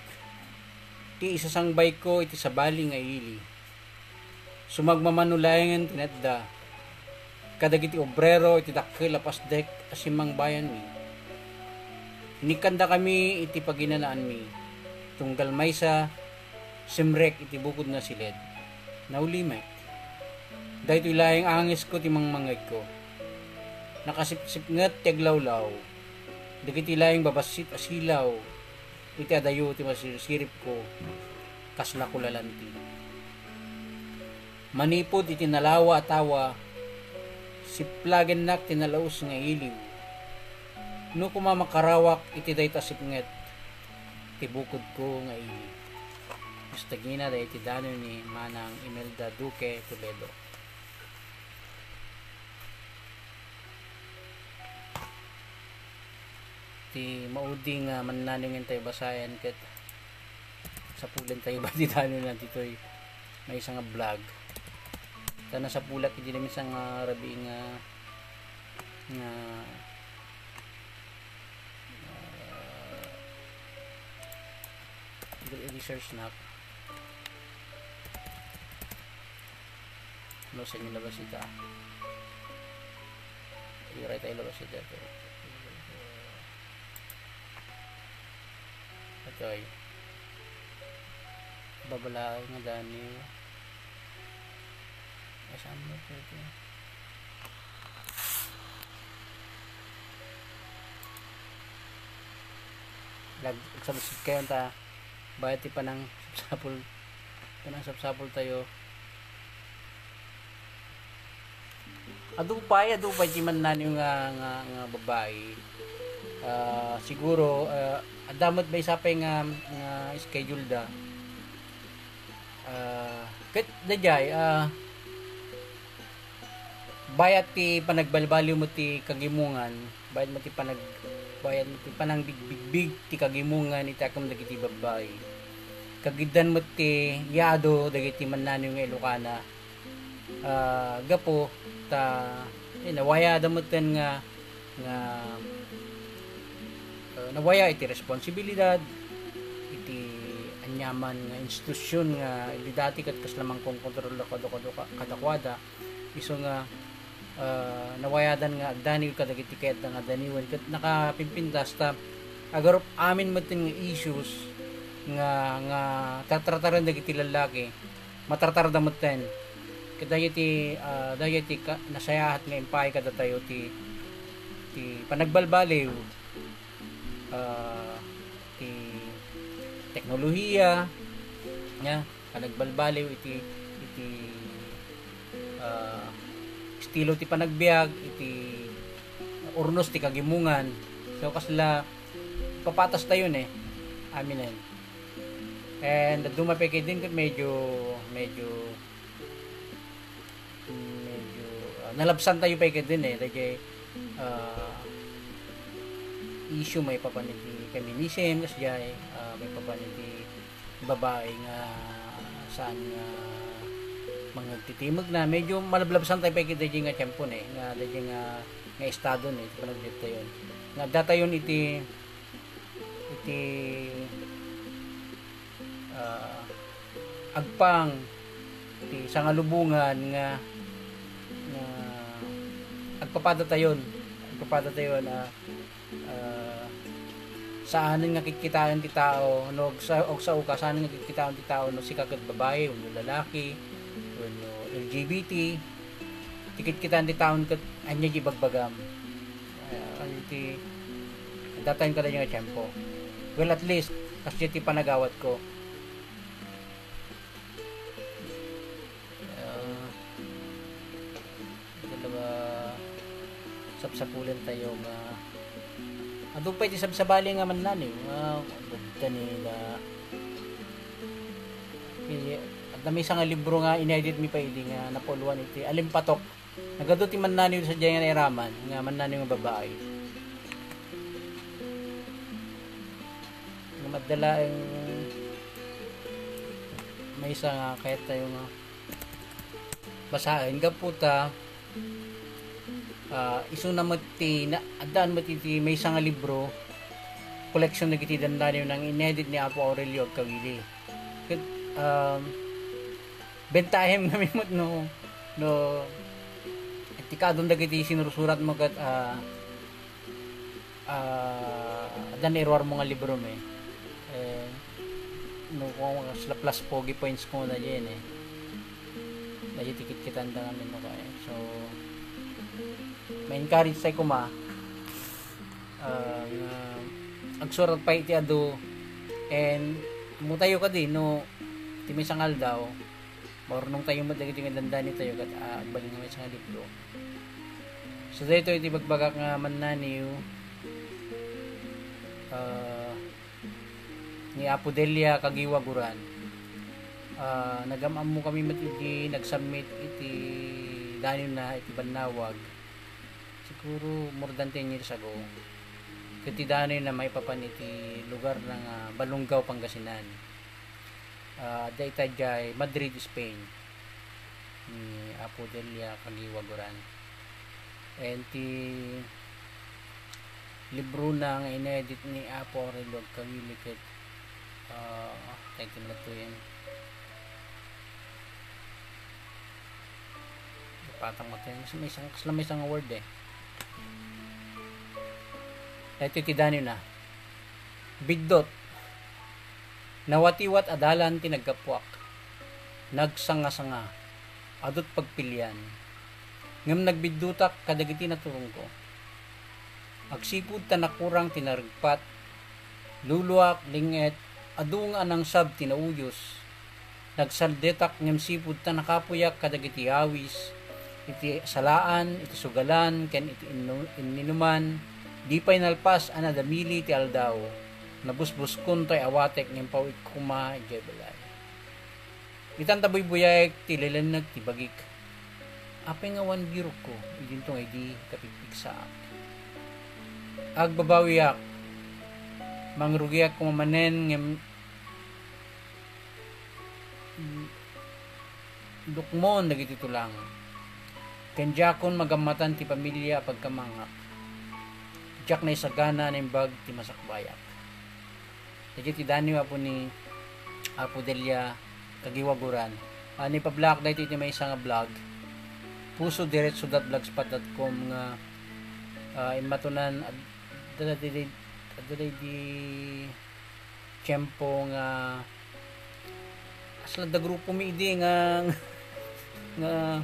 ti isasangbayko iti sabali nga ili. Sumagmamano laengen ti natda kadagiti obrero iti dakkel a pasdek a simmangbayanmi. Inikkandakami iti paginanaanmi. Tunggal maysa, simrek iti bukod nga siled. Naulimek. Daytoy laeng angesko ti mangmangngegko. Nakasipsipnget ti aglawlaw. Dagiti laeng babassit a silaw iti adayo ti masirsiripko, kasla kulalanti. Manipud iti nalawa a tawa, siplagennak ti nalaus nga iliw. No koma makarawak iti dayta sipnget, ti bukodko nga ili. Mustagina dayiti danon ni Manang Imelda Duque Toledo. Ti maudi nga mannanengen tayo basaen ket sapulen tayo ba ti danon na ditoy maysa nga vlog. Ta nasapulak iti maysa nga rabii nga, nga, ah, research na. No, sa inyo labas ita. Iray tayo labas ita. Ito ay babalaay nga daniw. Ay, saan mo ito? Lag, magsabsab kayo ta. Bayat ti panang sapsapul, panang sapsapul tayo. Adu pay, adu pay ti mannaniw nga, nga, nga babae. Ah, siguro, ah, adda met maysa pay nga, nga schedule da. Ah, ket daydiay, ah, bayat ti panagbalbaliw met ti kagimongan, bayat met ti panag-, bayat met ti panangbigbigbig ti kagimongan iti akem dagiti babbai. Kagiddan met ti yado dagiti mannaniw nga Ilokana. Ah, gapu ta, eh, nawayada metten nga, nga, ah, nawaya iti responsibilidad iti aniaman nga institusyon nga idi dati ket kasla mangkonkontrol kadakuada, kadakuada. Isu nga, ah, nawayadan nga agdaniw kadagiti kayatda nga daniwen ket nakapimpintas ta agarup amin metten nga issues nga, nga tartartaren dagiti lallaki, matartarda metten. Ket daytoy ti, ah, daytoy ti ka-, nasayaat nga impaay kadatayo ti, ti panagbalbaliw, ah, ti teknolohiya, nya, panagbalbaliw iti, iti, ah, estilo ti panagbiag, iti urnos ti kagimongan. So, kasla papatas tayo ne. Aminen. And adu pay ketdin ket medyo, medyo, medyo, ah, nalabsan tayo pay ketdin eh. Dagiti, ah, issue maipapan iti feminism, kasdiay, ah, maipapan iti babae nga saan nga mangagtitimegna. Medyo malablabsan tayo pay ketdi nga tiempo ne, nga dagiti nga, nga estado ne, iti panagbiag tayo. Nga adda tayon iti iti, ah, agpang ti sangalubongan nga, nga agpapadatayon, agpapadatayon a, ah, saanen nga kitkitaen ti tao no agsa-, agsao ka, saanen nga kitkitaen ti tao no sika ket babae wenno lalaki wenno L G B T, ti kitkitaen ti tao ket ania ti ibagbagam. Ah, iti datayon kadagiti nga tiempo. Well, at least, kasdiay ti panagawatko. Ah, iti la ba sapsapulen tayo nga adu pay ti sabsabali nga mannaniw nga adda ni da, i-, adda maysa nga libro nga inedit mi pay idi nga napuloan iti Alimpatok. Nagadu ti mannaniw sadiay nga nairaman nga mannaniw nga babae. Nga madala ang maysa nga kayat tayo nga basaen gapu ta, ah, isuna met ti na, addaan met iti maysa nga libro, koleksyon dagiti dandaniw nga inedit ni Apo Aurelio Agkawili. Ket, um, bentahem ngamin met no, no, ti kaadun dagiti sinursurat mo ket, ah, ah, adda nairuar mo nga libro mi. Eh, No, kung kasla plus pogi points ko na dyan eh. Dahil tikit-kitan da nga menu ka eh. So, ma-encourage tayo kuma. Ah, nga agsurat pa iti adu. And, mutayo ka di, no, ti may sangaldaw, maurnong tayo mo dagiti nga dandani tayo kat ah, agbalin nga may sangalibro. So, dito iti bagbagak nga mannaniw, ah, ni Apo Delia Kagiwaguran. Ah, nagam-ammo kami met idi nag-submit iti danewna iti bannawag. Siguro more than ten years ago. Ket ti danewna maipapan iti lugar na nga Balongaw, Pangasinan. Ah, adda ita idiay Madrid, Spain. Ni Apo Delia Kagiwaguran. And ti librona nga inedit ni Apo Aurelio Agkawili ket, ah, title na to yan. Ipatang mo to yan. May isang, kasla may isang word eh. Dahil ti danewna. Biddut. Nawatiwat a dalan ti naggapuak. Nagsangasanga. Adut pagpilian. Ngem nagbiddutak kadagiti naturongko. Agsipud ta nakurang ti naragpat. Luluak, ling-et, adu nga anangsab ti nauyos. Nagsaldetak ngem sipud ta nakapuyak kadagiti awis, iti salaan, iti sugalan, ken iti innu-, inninuman. Di pay nalpas a nadamili ti aldaw. Nabusbuskon toy awatek ngem paw-ik koma idiay balay. Itan ta buybuyaek ti lelenneg ti bagik. Apay nga awan birokko, idinto nga idi kapigpigsaak. Agbabawiak. Mangrugiak koma manen ngem dukmon dagiti tulang. Ken diakon magammatan ti pamilia a pagkamangak. Diak naisagana naimbag ti masakbayak. Dagiti danew apo ni Apo Delia Kagiwaguran. Ah, naipablak daytoy iti maysa nga vlog. Puso diretso dot blogspot dot com nga, ah, immatunan ad-, adda daydi, adda daydi tiempo nga kasla adda grupo mi idi nga, nga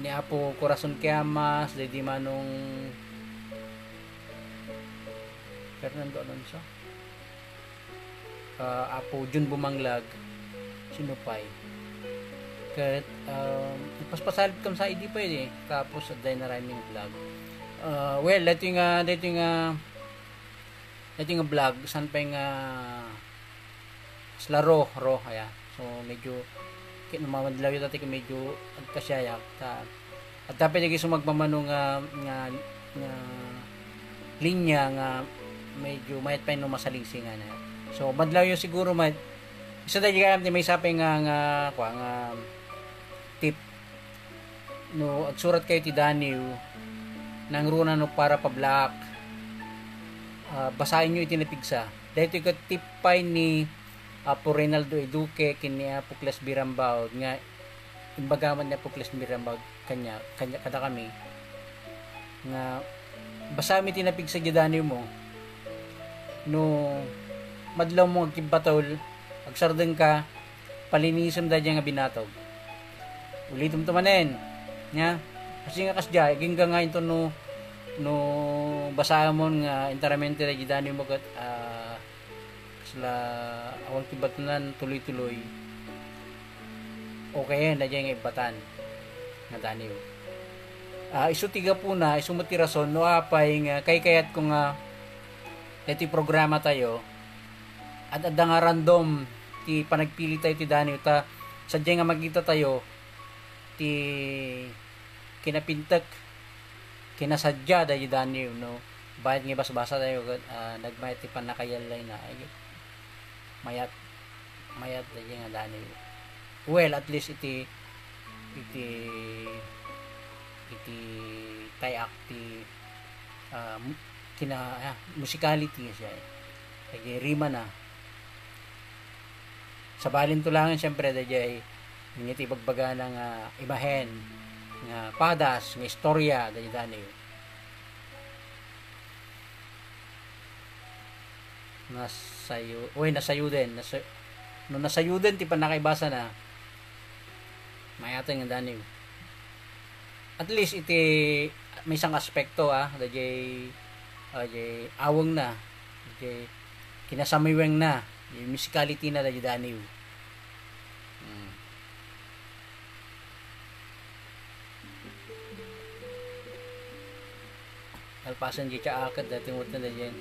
ni Apo Corazon Quiamas, daydi Manong Fernando Alonso, ah, Apo Jun Bumanglag, sino pay. Ket, ah, ipaspasalit kam sa idi pay, eh. Tapos, adda na rhyming vlog. Ah, well, daytoy nga, daytoy nga, daytoy nga vlog, saan pay nga, kasla raw, raw, aya. So, medyo, ki-, no mamadlawyo dati, medyo agkasiayak, ta, adda pay dagiti sumagmamano nga, nga, nga linya nga medyo mayat pay no masalingsingan, eh. So, madlawyo siguro, may, isu daydi gayam ti maysa pay nga, nga, kua, nga tip no agsurat kayo ti danew, nangruna no para pablak, ah, basaenyo iti napigsa. Daytoy ket tip pay ni Apo Reynaldo Eduque ken ni Apo Cles B. Rambaud nga imbaga met ni Apo Cles B. Rambaud kanya, kanya, kadakami nga basaem iti napigsa diay danewmo. No madlawmo nga agkibbatol, agsardengka, palinisem daydiay nga binatog. Ulitem to manen, nia? Kasi nga kasdiay, agingga nga inton no, no basaemon nga enteramente daydiay danewmo ket, ah, kasla awan kibbatonan tuloy-tuloy. Okay, daydiay nga ibbatan nga danew. Ah, isu ti gapuna, isu met ti rason no apay nga kaykayatko nga daytoy programa tayo, ad-adda nga random ti panagpili tayo ti danew ta sadiay nga makita tayo ti kinapintek, kinasadia daydi danew, no? Bayat nga ibasbasa tayo ket, ah, nagmayat ti pannakayallayna. Ay, mayat, mayat daydi nga danew. Well, at least iti, iti, iti tay-ak ti, ah, mu-, kina-, ah, musicality siya, eh. Daydi rimana. Sabalin to laeng, siyempre, daydiay, iti ibagbagana nga imahen, nga padas, nga istorya, daydi danew. Nasayo, uy, nasayuden. Nasa-, no nasayuden ti pannakaibasana, mayat nga daniw. At least iti maysa nga aspekto, ah, daydiay, ah, daydiay awengna, daydiay kinasamiwengna, daydiay musicality na daydiay daniw. Hmm. Kalpasan di tia akat dati mo tanda dyan.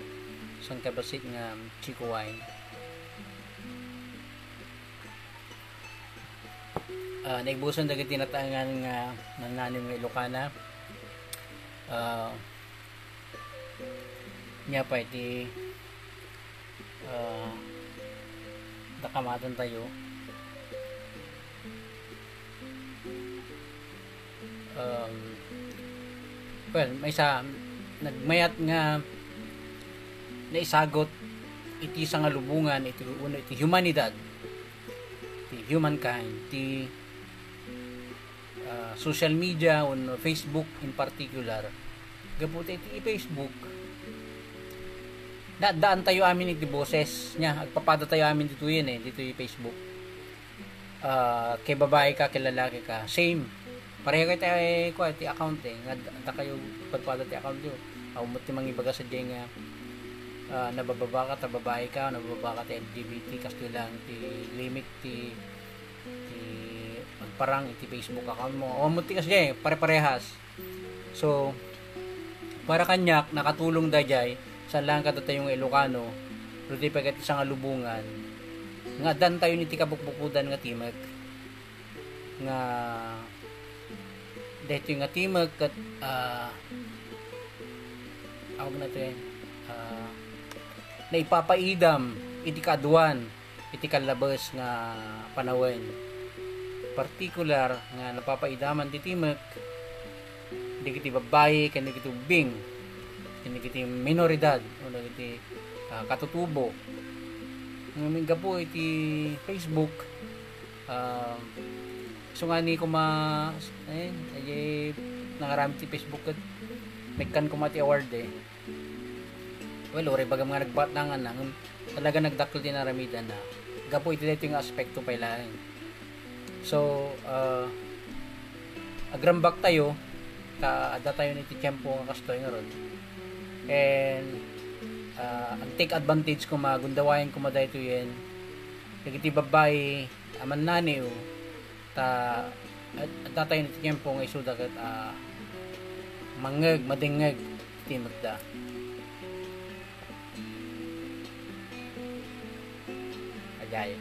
San kabasit nga Chico Wine. Ah, naibusan dagiti nataengan nga nannanim nga Ilokana. Ah, nia pay ti, ah, dakamaten tayo. Um, well, maysa, nagmayat nga naisagot iti sangalubongan, iti, uno, iti humanidad, ti humankind, ti, ah, social media, uno, Facebook in particular. Gapu ta iti Facebook, naaddaantayo amin iti boses nia, agpapadatayo amin ditoyen, eh, ditoy Facebook. Ah, ket babae ka, ket lalaki ka, same. Pareho kayo tayo, eh, kua, ti account, eh. Nga, da-, dakayo padpada ti account yo. Awan met ti mangibaga sadiay nga, ah, nabababa ka ta babae ka, nabababa ka ta L G B T, kastoy lang ti limit ti, ti agparang iti Facebook account mo. Awan met ti kasdiay, pare-parehas. So, para kaniak, nakatulong daydiay, saan lang kadatayo nga Ilocano, no di pay ket sangalubongan, nga addantayon iti kabukbukodan nga timek. Nga daytoy nga timek ket, ah, awag na to, eh, ah, naipapaidam iti kaaduan iti kallabes nga panawen. Partikular nga napapaidaman ti timek dagiti babbai ken dagiti ubbing ken dagiti minoridad o dagiti, ah, katutubo. Ngem gapu iti Facebook, ah, isu nga ni koma, eh, nangaramid ti Facebook ket mekkan koma ti award, eh. Well, uray bagam nga nagbatangan na, ngem talaga nagdakkel ti naramidan na. Gapu iti daytoy nga aspekto pay laeng. So, ah, agrambak tayo, ta adda tayo iti tiempo nga kastoy ngarud. And, ah, ag-take advantage koma, gundawayen koma daytoyen. Dagiti babbai a mannaniw, ta ad-, adda tayo iti tiempo nga isuda ket, ah, mangngeg, madengngeg ti timekda. Ajay.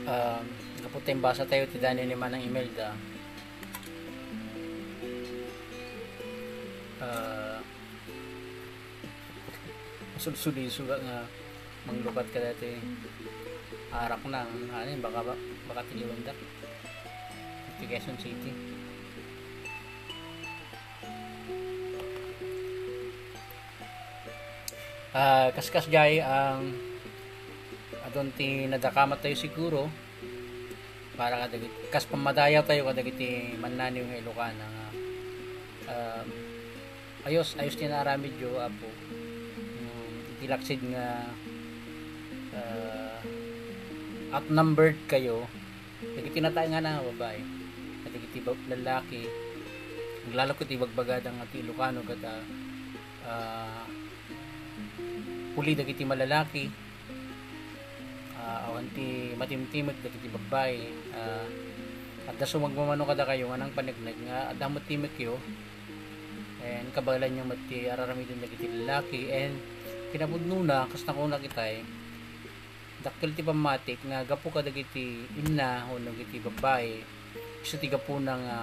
Um, gapu ta imbasa tayo ti daniw ni Manang Imelda. Ah, Masulsuliso ka nga manglukat ka dati. Arak na, ano yun, baka, baka tiliwandak. Iti Quezon City. Ah, kaskas jay ang adun ti nadakamat tayo siguro para kadagit-, kas pammadayaw tayo kadagiti mannaniw nga Ilocana nga, um, ayos, ayos ti naaramidyo, Apo. Mm, iti laksid nga, ah, outnumbered kayo, dagiti nataengan a babai, kadagiti ba-, lalaki, aglalo ket ibagbagada nga ti Ilocano ket, ah, ah, puli dagiti malalaki, ah, awan ti matimtimek dagiti babbai. Ah, adda sumagmamano kadakayo nga nangpaneknek nga adda met timekyo, and kabaelanyo met ti araramiden dagiti lalaki, and kinapudnona, kas nakunak itay, dakkel ti pammatik nga gapu kadagiti inna wenno dagiti babbai, isu ti gapuna nga,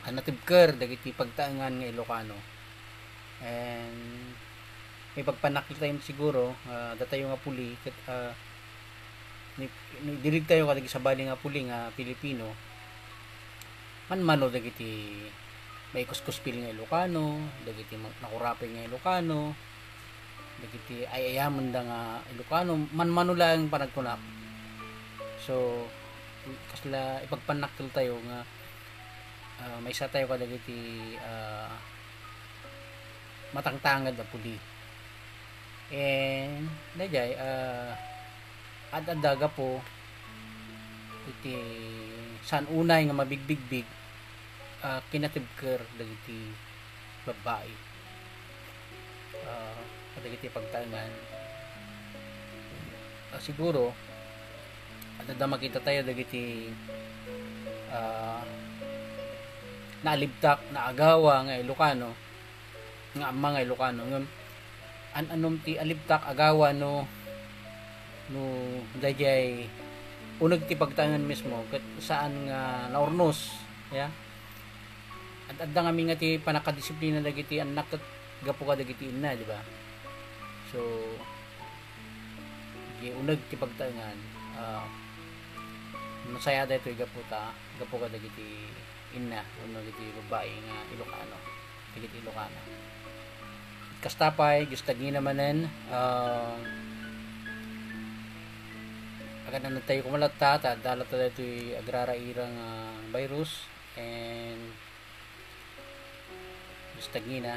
ah, natibker dagiti pagtaengan nga Ilocano. And may pagpannakiltayo siguro, ah, datayo nga puli, ket, ah, ni, ni, dirig tayo kadagiti sabali nga puli nga Pilipino, manmano dagiti maikuskuspil nga Ilocano, dagiti ma-, nakurapay nga Ilocano, dagiti ay-ayamenda nga Ilocano, manmano laeng panagkunak. So, kasla ipagpannakiltayo nga Ah, maysa tayo kadagiti, ah, matangtanged a puli. And, daydiay, ah, ad-adda gapu iti saan unay nga mabigbigbig, ah, kinatibker dagiti babbai. Ah, kadagiti pagtaengan. Ah, siguro, adda makita tayo dagiti, ah, naalibtak, naagawa nga Ilocano, nga amma nga Ilocano. Ngem, an-anom ti alibtak, agawa no, no daydiay uneg ti pagtaengan mismo, ket saan nga naurnos, ya? Ad-adda ngamin nga ti pannakadisiplina dagiti annak ket gapu kadagiti inna, di ba? So, di uneg ti pagtaengan, ah, masaya daytoy gapu ta, gapu kadagiti inna, wenno dagiti babbai nga Ilocano, dagiti Ilocana. Kasta pay, gustagina manen, ah, aganantayo kumalatta, ta adda latta daytoy agraraira nga virus, and gustagina,